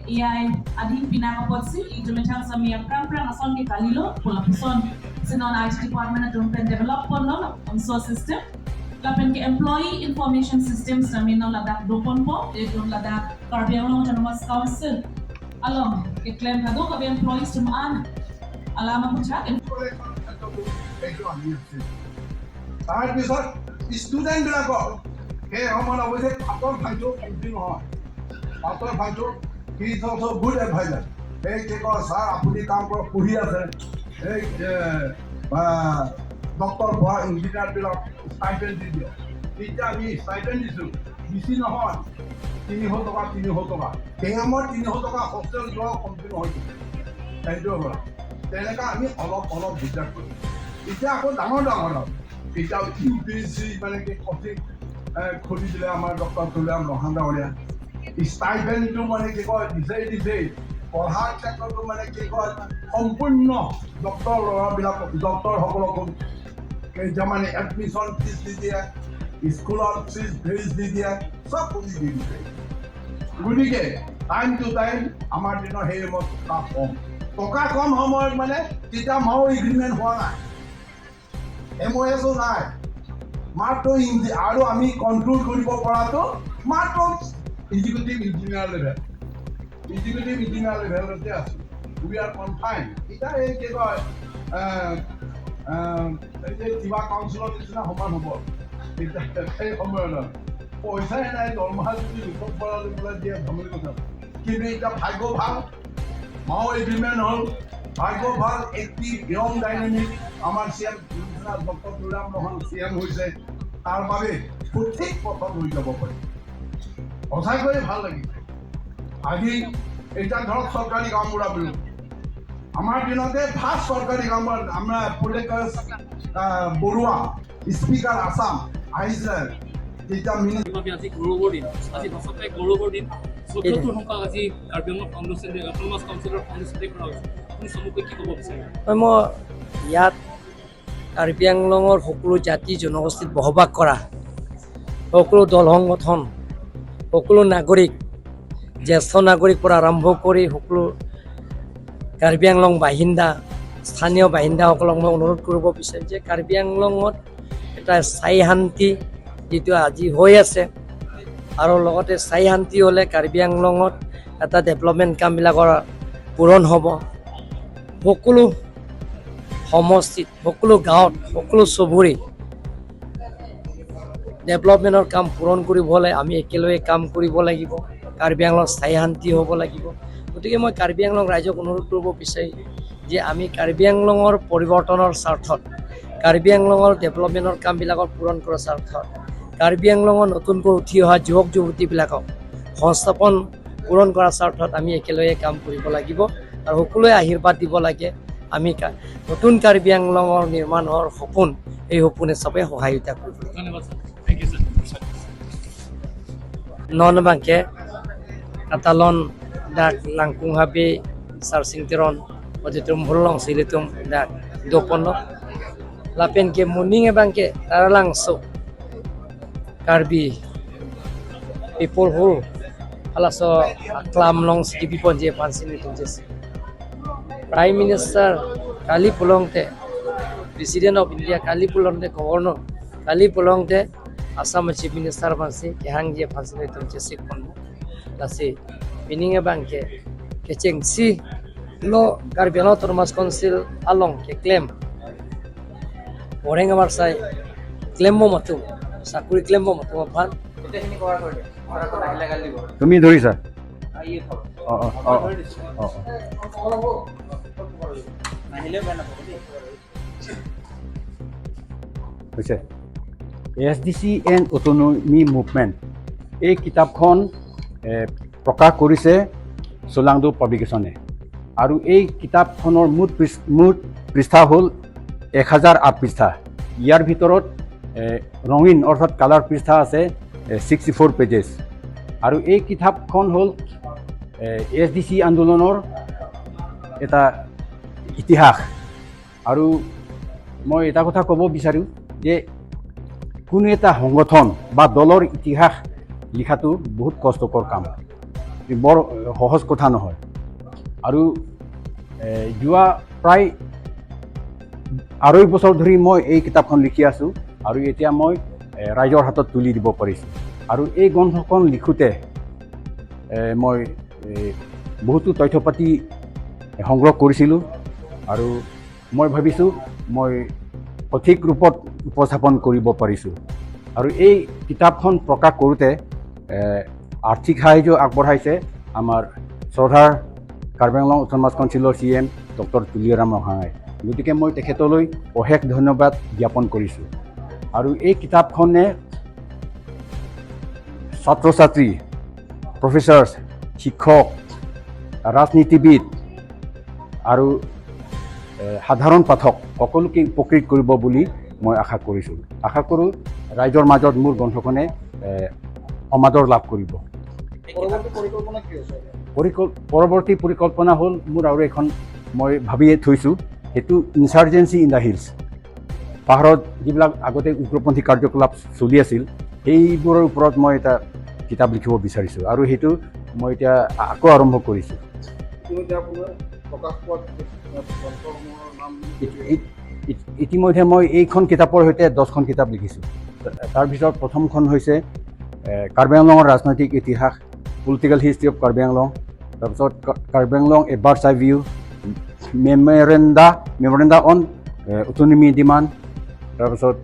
AI ading pinakapot si itumitang sa miya prang prang ason ke kalilo pulapuson sinon IT department atum pen develop pon lo so system lapen ke employee information system sa mino ladak dopon po itum ladak Karbi Anglong Autonomous Council along ke claim hado ka employees tum an alama puchak. সেইটো আনি আছে। তাৰপিছত ষ্টুডেণ্টবিলাকৰ সেই সময়ত অৱশ্যে পাতৰ ভাইটো কমটি নহয়। পাতৰ ভাইটো, he is also good adviser. এই কি কয়, ছাৰ, আপুনি কাম কৰক, পঢ়ি আছে, এই ডক্টৰ পঢ়া ইঞ্জিনিয়াৰবিলাক ষ্টাইপেণ্ড দি দিয়ক। তেতিয়া আমি ষ্টাইপেণ্ড দিছোঁ, বেছি নহয়, 300 টকা, 300 টকা। সেই সময়ত 300 টকা হোষ্টেল যোৱাও কমটি নহয়। সেইটো হ'ল তেনেকুৱা। আমি অলপ অলপ বিশ্বাস কৰোঁ। এতিয়া আকৌ ডাঙৰ ডাঙৰ হ'ল। এতিয়া ইউপিএছচি মানে কি কচিং খুলি দিলে আমাৰ ডক্টৰ তুলিৰাম ৰংহাং ডাঙৰীয়া। ষ্টাইপেণ্ডটো মানে কি কয়, দিছেই দিছেই, পঢ়াৰ ক্ষেত্ৰতো মানে কি কয়, সম্পূৰ্ণ ডক্টৰ ল'ৰাবিলাক, ডক্টৰসকলকো এতিয়া মানে এডমিশ্যন ফিজ দি দিয়ে, স্কুলত ফিজ ফিজ দি দিয়ে, চব কৰি দি দিছে। গতিকে টাইম টু টাইম আমাৰ দিনত সেই সময়ত টকা কম, টকা কম সময়ত মানে তেতিয়া মাও এগ্ৰিমেণ্ট হোৱা নাই, এমঅ'এছো নাই, মাত্ৰ আৰু আমি কণ্ট্ৰল কৰিব পৰাটো মাত্ৰ executive engineer level, executive engineer লেভেলতে আছোঁ। We are confine. এতিয়া এই কি কয়, এই যে তিৱা কাউন্সিলৰ নিচিনা সমান হ'ব। এতিয়া সেই সময়ত পইচাই নাই, দৰমহা যদি লোকক ভৰালৈ পেলাই দিয়ে, ধেমালি কথা। কিন্তু এতিয়া ভাগ্য ভাল, মাও এগ্ৰিমেণ্ট হ'ল। ভাগ্য ভাল, এক্টিভ য়ং ডাইনামিক আমাৰ C M doctor Tuliram Ronghang C M হৈছে। তাৰ বাবে সঠিক পথত লৈ যাব পাৰি। সঁচাকৈয়ে ভাল লাগিছে আজি। এতিয়া ধৰক চৰকাৰী গাঁওবুঢ়া বিল, আমাৰ দিনতে ফাৰ্ষ্ট চৰকাৰী গাঁওবুঢ়া আমাৰ পুলেকেশ বৰুৱা, স্পীকাৰ আছাম আহিছিলে তেতিয়া মিনিষ্টাৰ। বাবে আজি গৌৰৱৰ দিন। আজি সঁচাকৈ গৌৰৱৰ দিন। 74 সংখ্যক আজি Karbi Anglong foundation day, autonomous কাউন্সিলৰ ফাউণ্ডেশ্যন ডে কৰা হৈছে। আপুনি চমুকৈ কি ক'ব বিচাৰে? মই ইয়াত কাৰ্বি আংলঙৰ সকলো জাতি জনগোষ্ঠীত বসবাস কৰা সকলো দল সংগঠন, সকলো নাগৰিক, জ্যেষ্ঠ নাগৰিক পৰা আৰম্ভ কৰি সকলো কাৰ্বি আংলং বাসিন্দা, স্থানীয় বাসিন্দাসকলক মই অনুৰোধ কৰিব বিচাৰিম যে কাৰ্বি আংলঙত এটা স্থায়ী শান্তি যিটো আজি হৈ আছে আৰু লগতে স্থায়ী শান্তি হ'লে কাৰ্বি আংলঙত এটা ডেভেলপমেণ্ট কামবিলাকৰ পূৰণ হ'ব। সকলো সমষ্টিত, সকলো গাঁৱত, সকলো চুবুৰী ডেভেলপমেণ্টৰ কাম পূৰণ কৰিব হ'লে আমি একেলগে কাম কৰিব লাগিব। কাৰ্বি আংলং স্থায়ী শান্তি হ'ব লাগিব। গতিকে মই কাৰ্বি আংলং ৰাইজক অনুৰোধ কৰিব বিচাৰিম যে আমি কাৰ্বি আংলঙৰ পৰিৱৰ্তনৰ স্বাৰ্থত, কাৰ্বি আংলঙৰ ডেভেলপমেণ্টৰ কামবিলাকৰ পূৰণ কৰাৰ স্বাৰ্থত, কাৰ্বি আংলঙৰ নতুনকৈ উঠি অহা যুৱক যুৱতীবিলাকক সংস্থাপন পূৰণ কৰাৰ স্বাৰ্থত আমি একেলগে কাম কৰিব লাগিব আৰু সকলোৱে আশীৰ্বাদ দিব লাগে। আমি নতুন কাৰ্বি আংলঙৰ নিৰ্মাণ হোৱাৰ সপোন, এই সপোনে চবে সহায়তা কৰিব লাগিব। ধন্যবাদ sir, thank you sir. Non bangke katalon dak langkung habi sar singteron ojitum hulong silitum dak dopono lapen ke muning bangke taralang so Karbi people hul alaso aklam long sikipi ponje pansini tumjesi Prime Minister kali pulongte, President of India kali pulongte, Governor kali pulongte, Assam Chief Minister bansi kehang je pansini tumjesi konmo lasi meaning bangke ke chengsi lo Karbi Anglong Autonomous Council along ke claim oreng amar sai claim mo matu sakuri claim mo matu phan. গোটেইখিনি cover কৰি দিয়ে। আকৌ আহিলে গালি দিব। তুমি ধৰিছা? ই থব। অঁ। নাহিলেও বেয়া নাপাব দেই। হৈছে SDC and autonomy movement. এই কিতাপখন প্ৰকাশ কৰিছে চোলাংডু পাব্লিকেশ্যনে আৰু এই কিতাপখনৰ মুঠ পৃষ্ঠা হ'ল 1008 পৃষ্ঠা। ইয়াৰ ভিতৰত ৰঙীন অৰ্থাৎ কালাৰ পৃষ্ঠা আছে 64 পেজেছ। আৰু এই কিতাপখন হ'ল এছডিচি আন্দোলনৰ এটা ইতিহাস। আৰু মই এটা কথা ক'ব বিচাৰোঁ যে কোনো এটা সংগঠন বা দলৰ ইতিহাস লিখাটো বহুত কষ্টকৰ কাম। বৰ সহজ কথা নহয়। আৰু যোৱা প্ৰায় 2.5 বছৰ ধৰি মই এই কিতাপখন লিখি আছোঁ আৰু এতিয়া মই ৰাইজৰ হাতত তুলি দিব পাৰিছোঁ। আৰু এই গ্ৰন্থখন লিখোঁতে মই বহুতো তথ্য পাতি সংগ্ৰহ কৰিছিলোঁ আৰু মই ভাবিছোঁ মই সঠিক ৰূপত উপস্থাপন কৰিব পাৰিছোঁ। আৰু এই কিতাপখন প্ৰকাশ কৰোঁতে আৰ্থিক সাহায্য আগবঢ়াইছে আমাৰ শ্ৰদ্ধাৰ কাৰ্বি আংলং অট'নমাছ কাউন্সিলৰ CM doctor Tuliram ৰংহাঙে। গতিকে মই তেখেতলৈ অশেষ ধন্যবাদ জ্ঞাপন কৰিছোঁ। আৰু এই কিতাপখনে ছাত্ৰ ছাত্ৰী, প্ৰফেচাৰ্ছ, শিক্ষক, ৰাজনীতিবিদ আৰু সাধাৰণ পাঠক সকলোকে উপকৃত কৰিব বুলি মই আশা কৰিছোঁ। আশা কৰোঁ ৰাইজৰ মাজত মোৰ গ্ৰন্থখনে সমাদৰ লাভ কৰিব। পৰৱৰ্তী পৰিকল্পনা হ'ল মোৰ আৰু এখন মই ভাবিয়ে থৈছোঁ, সেইটো ইনচাৰ্জেঞ্চি ইন the hills. পাহাৰত যিবিলাক আগতে উগ্ৰপন্থী কাৰ্যকলাপ চলি আছিল সেইবোৰৰ ওপৰত মই এটা কিতাপ লিখিব বিচাৰিছোঁ আৰু সেইটো মই এতিয়া আকৌ আৰম্ভ কৰিছোঁ। ইতিমধ্যে মই এইখন কিতাপৰ সৈতে 10খন কিতাপ লিখিছোঁ। তাৰ ভিতৰত প্ৰথমখন হৈছে কাৰ্বি আংলঙৰ ৰাজনৈতিক ইতিহাস, political history of Karbi Anglong. তাৰপিছত Karbi Anglong a bird's eye view, memoranda on autonomy demand. তাৰপিছত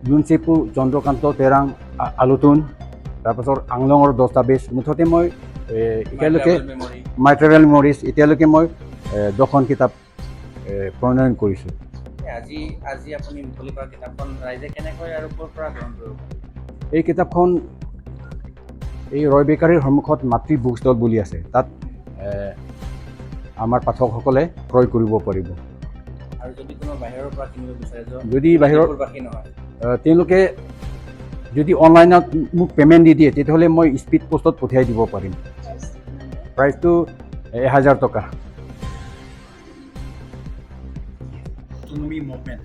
লুনচেপু চন্দ্ৰকান্ত তেৰাং আলোতন। তাৰপাছত আংলঙৰ দস্তাবেজ। মুঠতে মই এতিয়ালৈকে মাই ট্ৰেভেল মেমৰিজ এতিয়ালৈকে মই 10খন কিতাপ প্ৰণয়ন কৰিছোঁ। আজি আপুনি মুকলি কৰা কিতাপখন ৰাইজে কেনেকৈ আৰু ক'ৰ পৰা গ্ৰহণ কৰিব? এই কিতাপখন এই ৰয় বেকাৰীৰ সন্মুখত মাতৃ বুক ষ্টল বুলি আছে, তাত আমাৰ পাঠকসকলে ক্ৰয় কৰিব পাৰিব। আৰু যদি কোনো বাহিৰৰ পৰা কিনিব বিচাৰে, যদি বাহিৰৰ তেওঁলোকে যদি অনলাইনত মোক পে'মেণ্ট দি দিয়ে তেতিয়াহ'লে মই স্পীড পোষ্টত পঠিয়াই দিব পাৰিম। প্ৰাইচটো 1000 টকা। Autonomy movement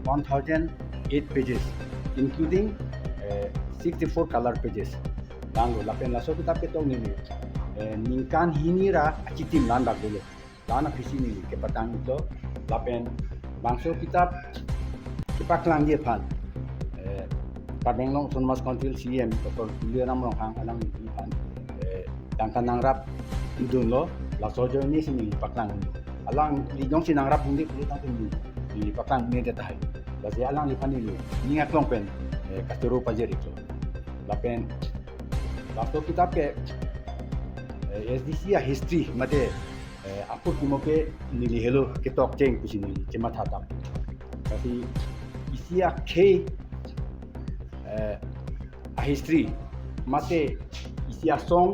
1008 pages including 64 color pages. Lango lapen laso kitab ke tong nili ningkan hinira achitim lan bagolo lana phisi nili ke patang lo lapen bangso kitab ke paklang ye phan Karbi Anglong Autonomous Council CM Dr. Tuliram Ronghang alang ni phan dangkan nangrap idun lo laso jo ni sini paklang alang li jong sinangrap hundi pulu tang ni paklang ni de tai lasi alang li phan ni ninga klong pen kasturu pajer itu lapen laso kitab ke SDC ya history mate apur kimoke nili hello ke tok cheng pusi nili chema thatam kasi isia ke a history mate isia song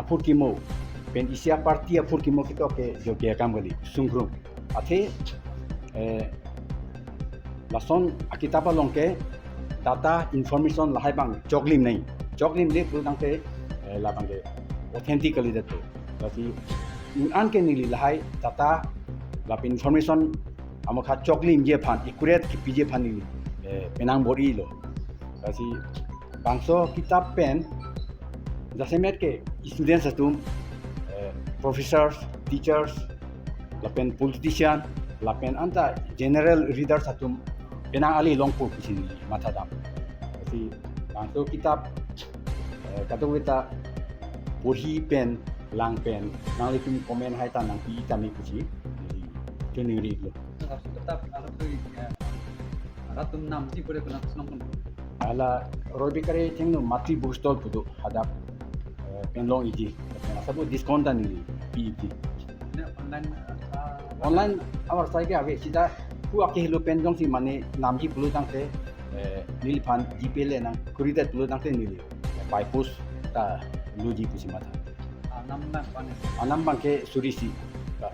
apur kimo pen isia party apur kimo ke tok ke jokia kam gali sungkrum athe lason akitapa longke data information lahai bang choklim nahi choklim le pul dangte la bangke authentically dato kasi an ke nili lahai data la information amakha choklim je phan accurate ki pj phan nili penang bori lo kasi bangso kitab pen jasemet ke students atum professors teachers la pen politician la pen anta general readers atum penang ali longpur pisini matha dam kasi bangso kitab katowita porhi pen lang pen nang litum comment hai ta nang pi tami puchi chuni ri lo kitab ratum nam ji pore kona snong ala robikare thingno matri book stall pudu hadap penlong iji sabu discount ta nili pi iji online amar saike ave sida ku ake hilo penjong si mane namji pulu tangte nili phan gpay le nang kurida pulu tangte nili by post ta luji pusi mata anam bangke surisi ta.